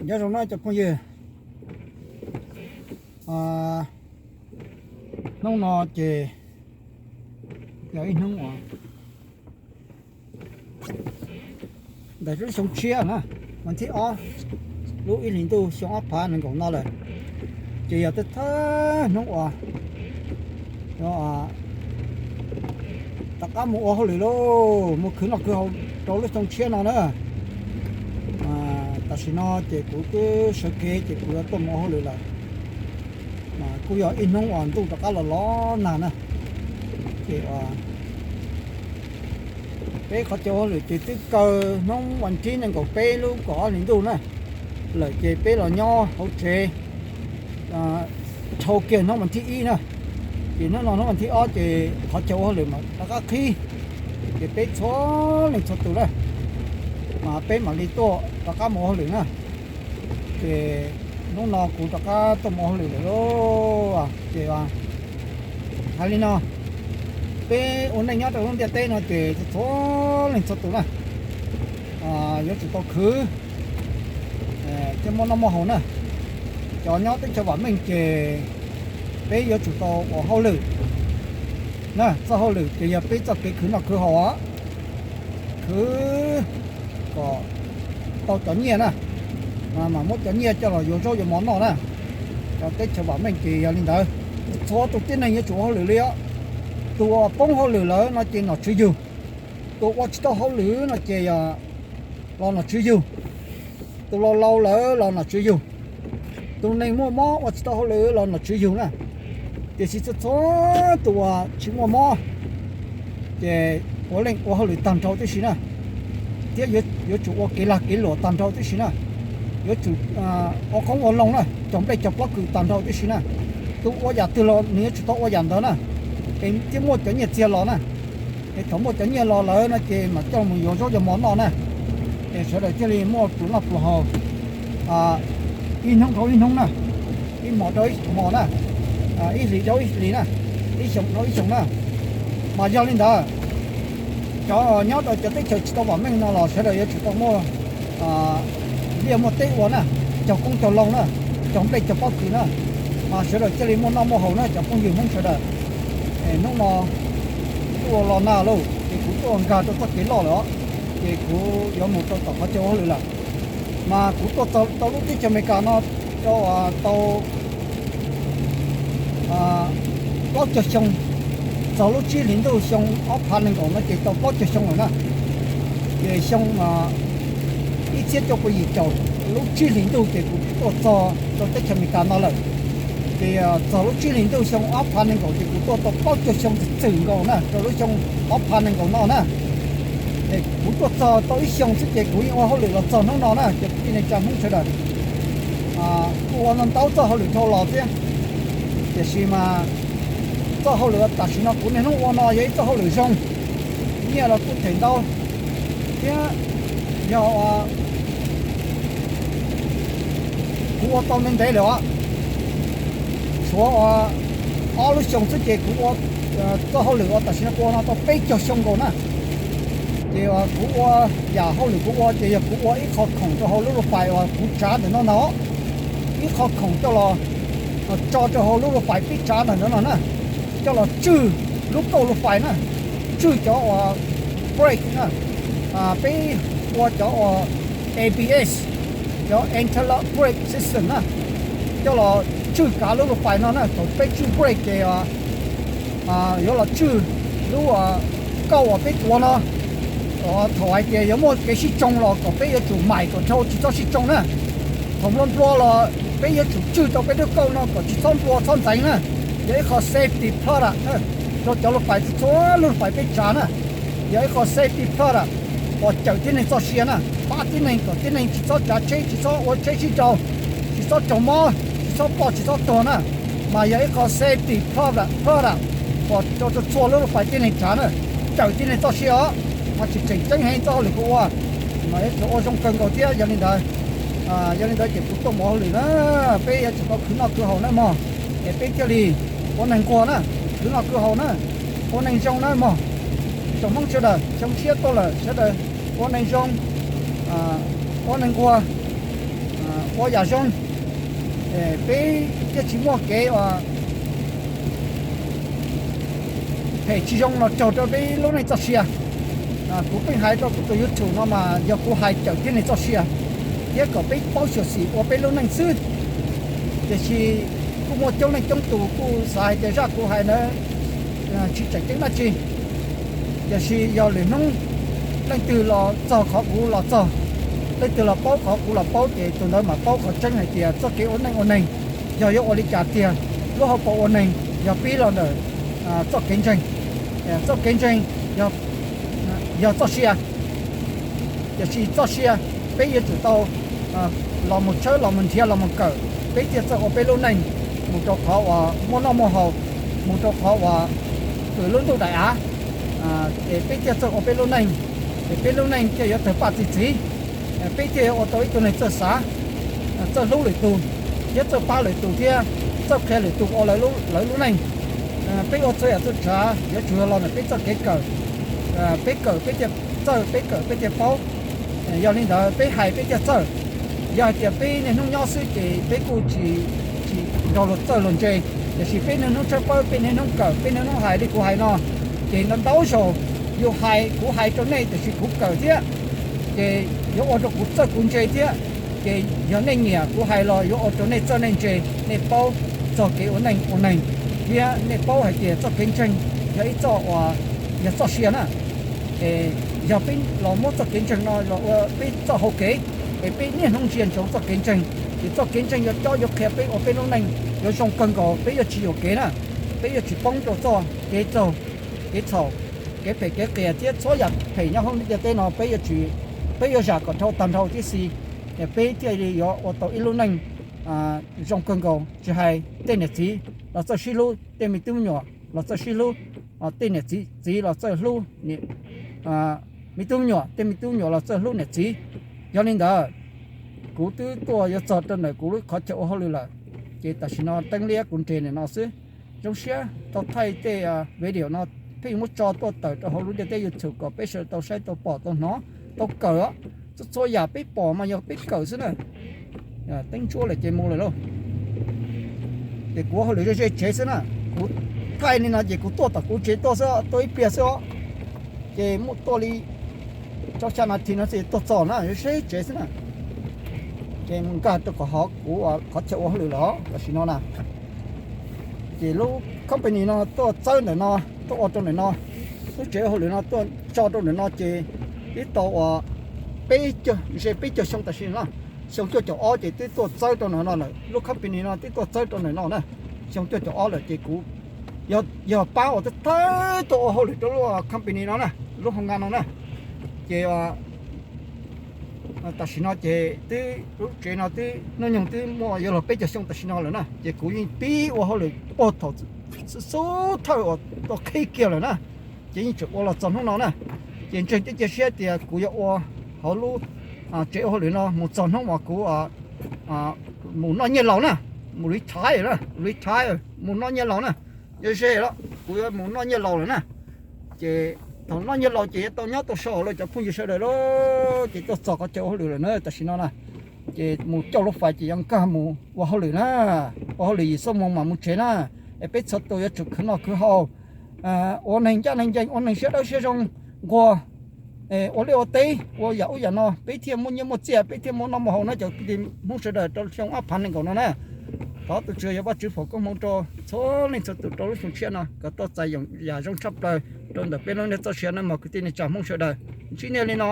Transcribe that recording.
Nyob zoo na cov phooj ywg, hnub no ces yog ib hnub uas ntawm lub xyoo tshiab na, vas thib ob lub ib hlis ntuj xyoo ob phav nees nkaum no lawm, ces yog thawj thawj hnub uas rov qab mus ua hauj lwm lauj, mus khwv noj khwv haus rau lub xyoo tshiab no na. Tam sim no ces kuv twb sawv kev ces kuv yuav tuaj mus ua hauj lwm lawm. Kuj yog ib hnub uas ntuj rov qab los los nag na, ces peb qhov chaw ua hauj lwm ces twb kaw hnub vas thib nees nkaum peb lub kaum ob hlis ntuj na lawm, ces peb los nyob hauv tsev dhau kiag hnub vas thib ib na. Ces hnub no hnub vas thib ob ces qhov chaw ua hauj lwm mam rov qab qhib, ces peb txhua leej txhua tus na, mas peb mam li tuaj rov qab mus ua hauj lwm na. Ces hnub no kuv rov qab tuaj mus ua hauj lwm lawm lauj. Ces hais li no, peb ua neej nyob rau lub ntiaj teb no ces txhua leej txhua tus na yuav tsum tau khwv thiab muaj noj muaj haus na. Cov nyob teb chaws vam meej ces peb yuav tsum tau ua hauj lwm na, txoj hauj lwm ces yog peb txoj kev khwv noj khwv haus, khwv kom tau cov nyiaj na, mas muab cov nyiaj coj los yuav zaub yuav mov noj na. Cov teb chaws vam meej ces yog li ntawd, txhua tus tib neeg yuav tsum ua hauj lwm li os. Tus uas poob hauj lwm lawm no ces nom tswv yug, tus ua tsis tau hauj lwm no ces los nom tswv yug, tus laus laus lawm los nom tswv yug, tus neeg muaj mob ua tsis tau hauj lwm los nom tswv yug na. Tiam sis txhua txhua tus uas tsis muaj mob ces puav leej ua hauj lwm tag nrho tib si na, thiab yuav tsum ua kev lag kev luam tag nrho tib si na, yuav tsum ua qoob ua loo na, cog nplej cog pob kws tag nrho tib si na. Tus ua yam twg los nws yuav tsum tau ua yam ntawd na, es thiaj muaj cov nyiaj txiag los na. Es thaum muaj cov nyiaj los lawm no ces mam coj mus yuav zaub yuav mov noj na, es sawv daws thiaj li muaj pluas noj pluas haus ib hnub rau ib hnub na, ib hmo rau ib hmo na, ib hlis rau ib hlis na, ib xyoo rau ib xyoo na. Mas yog li ntawd, cov nyob rau cov teb chaws tsis tau vam meej no los sawv daws yuav tsum tau muaj liaj muaj teb ua na, cog qoob cog loo na, cog nplej cog pob kws na, mas sawv daws thiaj li muaj noj muaj haus na cov phooj ywg Hmoob sawv daws. Hnub no kuv tuaj los nag lauj, ces kuv tuaj nkag rau txoj kev loj lawm os, ces kuv yuav mus rau tom qhov chaw ua hauj lwm lawm. Mas kuv tuaj txog tau lub teb chaws Amelikas no tau plaub caug xyoo, txog lub tsib hlis ntuj xyoo ob phav nees nkaum no ces tau plaub caug xyoo lawm na. Ces xyoo ib txhiab cuaj pua yim caum lub tsib hlis ntuj ces kuv tuaj txog rau teb chaws Amelikas no lawm. Ces txog lub tsib hlis ntuj xyoo ob phav nees nkaum ces kuv tuaj tau plaub caug xyoo txwm txwm nkaus na rau lub xyoo ob phav nees nkaum no na. Es kuv tuaj txog tau ib xyoos xwb ces kuv yeej ua hauj lwm los txog hnub no na cov kwv tij neej tsa Hmoob sawv daws. Kuj ua ntau ntau txoj hauj lwm dhau los thiab, tiam sis mas txoj hauj lwm tam sim no kuv niaj hnub ua no yog ib txoj hauj lwm zoo, nyiaj los kuj them ntau thiab yog kuv ua tau ntev ntev lawm os. Tshuav ob lub xyoos xwb ces kuv ua txoj hauj lwm uas tam sim no kuv ua no tau peb caug xyoo nkaus na. Ces kuv ua yam hauj lwm kuv ua ces yog kuv ua ib qho khoom rau hauv lub lub pais uas kuv tsav ntawm no no, ib qho khoom coj los tso rau hauv lub lub pais peb tsav ntawm no no na, coj los tswj lub kauj lub pais na, tswj cov uas brake na, peb ua cov uas A B S, cov anti-lock brake system na, coj los tswj kav lub lub pais no na. Thaum peb tswj brake ces yuav los tswj lub kauj uas peb tuav no. Thaum hais tias yuav muaj kev sib tsoo los kom peb yuav tsum maim kom dhau tsis txhob sib tsoo na. Thaum nplua nplua los peb yuav tsum tswj tau peb lub kauj no kom tsis txhob nplua txhob ntxeev na. Yog ib qho safety product rau cov lub pais txhua lub pais peb tsav na. Yog ib qho safety product uas cawm tib neeg txoj sia na, pab tib neeg kom tib neeg tsis txhob tsav tsheb, tsis txhob ua tsheb sib raug, tsis txhob raug mob, tsis txhob ploj tsis txhob tuag na. Mas yog ib qho safety product, product uas rau txhua lub lub pais tib neeg tsav na, cawm tib neeg txoj sia os. Mas tseem tseem ceeb heev txoj hauj lwm kuv ua, mas yuav tsum ua zoo kawg nkaus thiab. Yog li ntawd, yog li ntawd ces kuv tuaj mus ua hauj lwm na, peb yuav tsum tau khwv noj khwv haus na mog, es peb thiaj li ua neeg nquag na, khwv noj khwv haus na, ua neeg zoo na mog. Tsoom Hmoob sawv daws, xyoo tshiab tuaj lawm sawv daws ua neeg zoo, ua neeg nquag, ua yam zoo, peb thiaj tsis muaj kev uas phem tsis zoo los raug rau peb lub neej txoj sia. Kuv pheej hais rau kuv tus YouTube no mas yog kuv hais cawm thiab neeg txoj sia, thiab kom peb paub xyuam xim ua peb lub neej xwb. Tiam sis kuj muaj coob leej coob tus kuj xav hais tias zaj kuv hais ntawd tsis tseem ceeb dab tsi. Tiam sis yog lwm hnub leej twg los txog qhov kuv los txog, leej twg los paub qhov kuv los paub ces tus ntawd mam paub qhov tseeb hais tias txoj kev ua neej ua neeg yog yuav ua li cas tiag. Lub hauv paus ua neeg yog pib los ntawm txoj kev ntseeg. Txoj kev ntseeg yog txoj sia. Tiam sis txoj sia peb yuav tsum tau los mus tshawb los mus nrhiav los mus kawm, peb thiaj txawj ua peb lub neej mus rau qhov uas muaj noj muaj haus, mus rau qhov uas hwm lub ntuj daim av, ces peb thiaj txawj ua peb lub neej, ces peb lub neej thiaj yuav tawg paj txi txiv. Peb thiaj yuav ua tau ib tug neeg txawj xav, txawj hlub lwm tus, thiab txawj pab lwm tus thiab txawj qhia lwm tus ua lawv lub neej. Peb ua txhua yam txhua tsav yuav tsum yog los ntawm peb txoj kev kawm. Peb kawm peb thiaj txawj, peb kawm peb thiaj paub. Yog li ntawd peb hais peb thiaj txawj. Yog hais tias peb niaj hnub nyob xwb ces peb kuj tsis, tsis nrog luag txawj luag ntse. Tiam sis peb niaj hnub tshawb fawb, peb niaj hnub kawm, peb niaj hnub hais li kuv hais no, ces ntau ntau zaus yus hais, kuv hais rau nej tiam sis kuv kawm thiab, ces yuav ua rau kuv txawj kuv ntse thiab. Ces yog nej nyiam kuv hais los yuav ua rau nej txawj nej ntse, nej paub txog kev ua neej ua neeg, thiab nej paub hais tias txoj kev ntseeg yog ib txoj uas yog txoj sia na. Es yog peb los muab txoj kev ntseeg no los ua peb txoj hau kev, es peb niaj hnub ntsia ntsoov txoj kev ntseeg, ces txoj kev ntseeg yuav cob yuav qhia peb ua peb lub neej yuav zoo kawg nkaus, peb yuav tsis yuam kev na, peb yuav tsis poob rau txoj kev txaug, kev txhaum, kev phem kev qias thiab txhua yam phem nyob hauv lub ntiaj teb no, peb yuav tsis, peb yuav zam kom dhau tag nrho tib si, es peb thiaj li yuav ua tau ib lub neej zoo kawg nkaus. Tsis hais tej niam txiv los txawj sib hlub, tej me tub me nyuam los txawj sib hlub, tej niam txiv, txiv los txawj hlub me tub me nyuam, tej me tub me nyuam los txawj hlub niam txiv. Yog li ntawd, kuv twb tuaj yuav txog rau ntawm kuv lub qhov chaw ua hauj lwm lawm, ces tam sim no teeb liab kuv nres ntawm no xwb. Zoo siab tau thaij tej video no pheej muab tso tuaj tawm rau hauv lub ntiaj teb YouTube kom peb sawv daws tau saib tau pom tau hnov tau kawm. Txhua txhua yam peb pom mas yog peb kawm xwb na. Teeb ntsuab lawm ces mus lawm lauj. Ces kuv ua hauj lwm ze ze tsev xwb na. Kuv thaij li no ces kuv tuaj tom kuv tsev tuaj xwb, tuaj ib pliag xwb os. Ces muaj tuaj li rau xya nas this no ces tuaj txog na, ze ze tsev xwb na. Ces mus nkag rau kom hov kuv qhov chaw ua hauj lwm lawm tam sim no na. Ces lub company no tuaj txawb ntawm no, tuaj ua rau ntawm no, lub tsev ua hauj lwm no tuaj tso rau ntawm no ces twb tau uas peb caug, ze peb caug xyoo tam sim no, xyoo cuaj caum ob ces twb tuaj txawb rau ntawm no lawm. Lub company no twb tuaj txawb rau ntawm no na, xyoo cuaj caum ob lawm ces kuv yog pab uas thawj thawj tuaj ua hauj lwm rau lub company no na, lub hoo nka no na. Ces tam sim no ces twb lub tsev no twb hnub nyoog twb muaj yuav luag peb caug xyoo tam sim no lawm na, ces kuv yeej pib ua hauj lwm puag thaum xub thawj uas tau qhib kiag lawm na, ces yeej tseem ua los txog hnub no na. Ces ntseeg thiab cia siab tias kuv yuav ua hauv lub tsev ua hauj lwm no mus txog hnub uas kuv mus noj nyiaj laus na, mus retire na, retire, mus noj nyiaj laus na. Yog ze los kuv yuav mus noj nyiaj laus lawm na. Ces thaum noj nyiaj laus ces yuav tau nyob tau so lawm cov phooj ywg sawv daws lauj. Ces tuaj txog qhov chaw ua hauj lwm lawm na tam sim no na. Ces mus coj lub fais ces yuav nkag mus ua hauj lwm na, ua hauj lwm yim xuab moos mam mus tsev na. Es peb txhua tus yuav tsum khwv noj khwv haus, ua neeg ncaj neeg ncees, ua neeg siab dawb siab zoo, nquag, ua liaj ua teb, ua yam ub yam no peb thiaj muaj nyiaj muaj txiaj, peb thiaj muaj noj muaj haus na cov kwv tij Hmoob sawv daws rau xyoo ob phav nees nkaum no na. Thov tus Tswv yog Vajtswv foom koob hmoov rau txhua leej txhua tus rau lub xyoo tshiab no kom tau txais yoom yam zoo tshaj plaws rau ntawm peb lub neej txoj sia na mog kwv tij neej tsa Hmoob sawv daws. Ntsib nej li no.